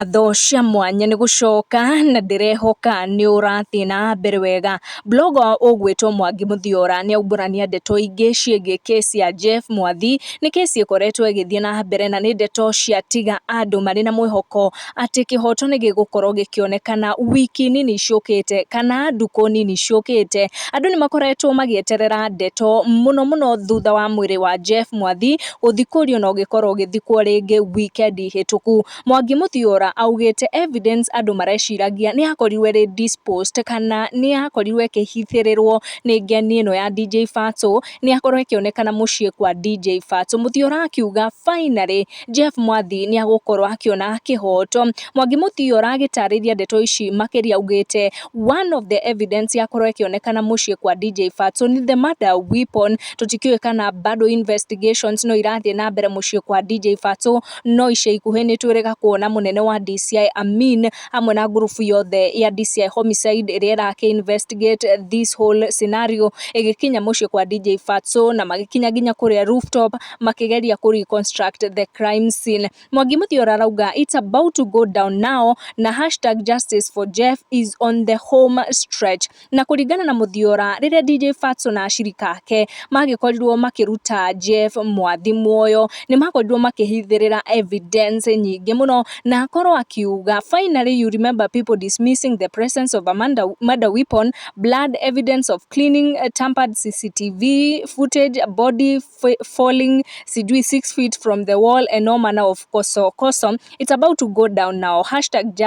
Ngatho cia mwanya nĩ gũcoka na ndĩrehoka nĩ ũrathiĩ na mbere wega. Blogger ũgwĩtwo Mwangi Mũthiora nĩ aumbũrania ndeto ingĩ ciĩgiĩ kesi ya Jeff Mwathi. Nĩ kesi ĩkoretwo ĩgĩthiĩ na mbere na nĩ ndeto ciatiga andũ marĩ na mwĩhoko atĩ kĩhoto nĩ gĩgũkorwo gĩkĩonekana wiki nini ciũkĩte kana ndukũ nini ciũkĩte. Andũ nĩ makoretwo magĩeterera ndeto mũno mũno thutha wa mwĩrĩ wa Jeff Mwathi gũthikũrio na ũgĩkorwo ũgĩthikwo rĩngĩ wikendi hĩtũku. Mwangi Mũthiora augĩte evidence andũ mareciragia nĩ yakorirwo ĩrĩ disposed kana nĩ yakorirwo ĩkĩhithĩrĩrwo nĩ ngeni ĩno ya DJ Fatxo, nĩ yakorwo ĩkĩonekana mũciĩ kwa DJ Fatxo. Mũthiora akiuga finally Jeff Mwathi nĩ agũkorwo akĩona kĩhoto. Mwangi Mũthiora agĩtarĩria ndeto ici makĩria augĩte one of the evidence yakorwo ĩkĩonekana mũciĩ kwa DJ Fatxo nĩ the murder weapon. Tũtikĩũĩ kana bado investigations no irathiĩ na mbere mũciĩ kwa DJ Fatxo, no ica ikuhĩ nĩ twĩrĩga kuona mũnene wa DCI Amin hamwe na ngurubu yothe ya DCI Homicide ĩrĩa ĩrakĩ investigate this whole scenario ĩgĩkinya mũciĩ kwa DJ Fatxo na magĩkinya nginya kũrĩa rooftop makĩgeria kũ reconstruct the crime scene. Mwangi Mũthiora arauga it's about to go down now na #JusticeForJeff is on the home stretch. Na kũringana na Mũthiora, rĩrĩa DJ Fatxo na acirika ake magĩkorirwo makĩruta Jeff Mwathi muoyo, nĩ makorirwo makĩhithĩrĩra evidence nyingĩ mũno, na akorwo akiuga finally you remember people dismissing the presence of a murder weapon, blood evidence of cleaning, tampered CCTV footage, body falling sijui 6 feet from the wall and all manner of koso koso. It's about to go down now.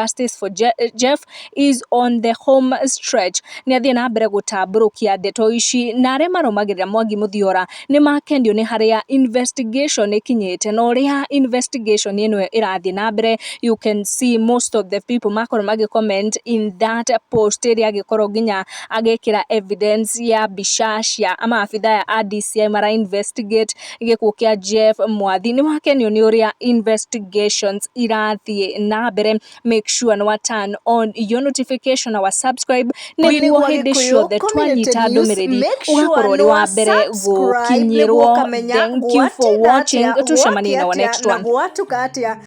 #JusticeForJeff is on the home stretch. Nĩ athiĩ na mbere gũtambũrũkia ndeto ici na arĩa marũmagĩrĩra Mwangi Mũthiora nĩ makenio nĩ harĩa investigation ĩkinyĩte na ũrĩa investigation ĩno ĩrathiĩ na mbere. You can see most of the people makorwo magĩ comment in that post ĩrĩa agĩkorwo nginya agĩkĩra evidence ya mbica cia maabitha a DCI mara investigate gĩkuũ kĩa Jeff Mwathi. Nĩ wakenio nĩ ũrĩa investigations irathiĩ na mbere. Make sure nĩ wa turn on your notification na wa subscribe nĩguo hĩndĩ ciothe twanyita ndũmĩrĩri ũgakorwo ũrĩ wa mbere gũkinyĩrwo. Thank you for watching, tucemanie na next one. Gwatuka atia.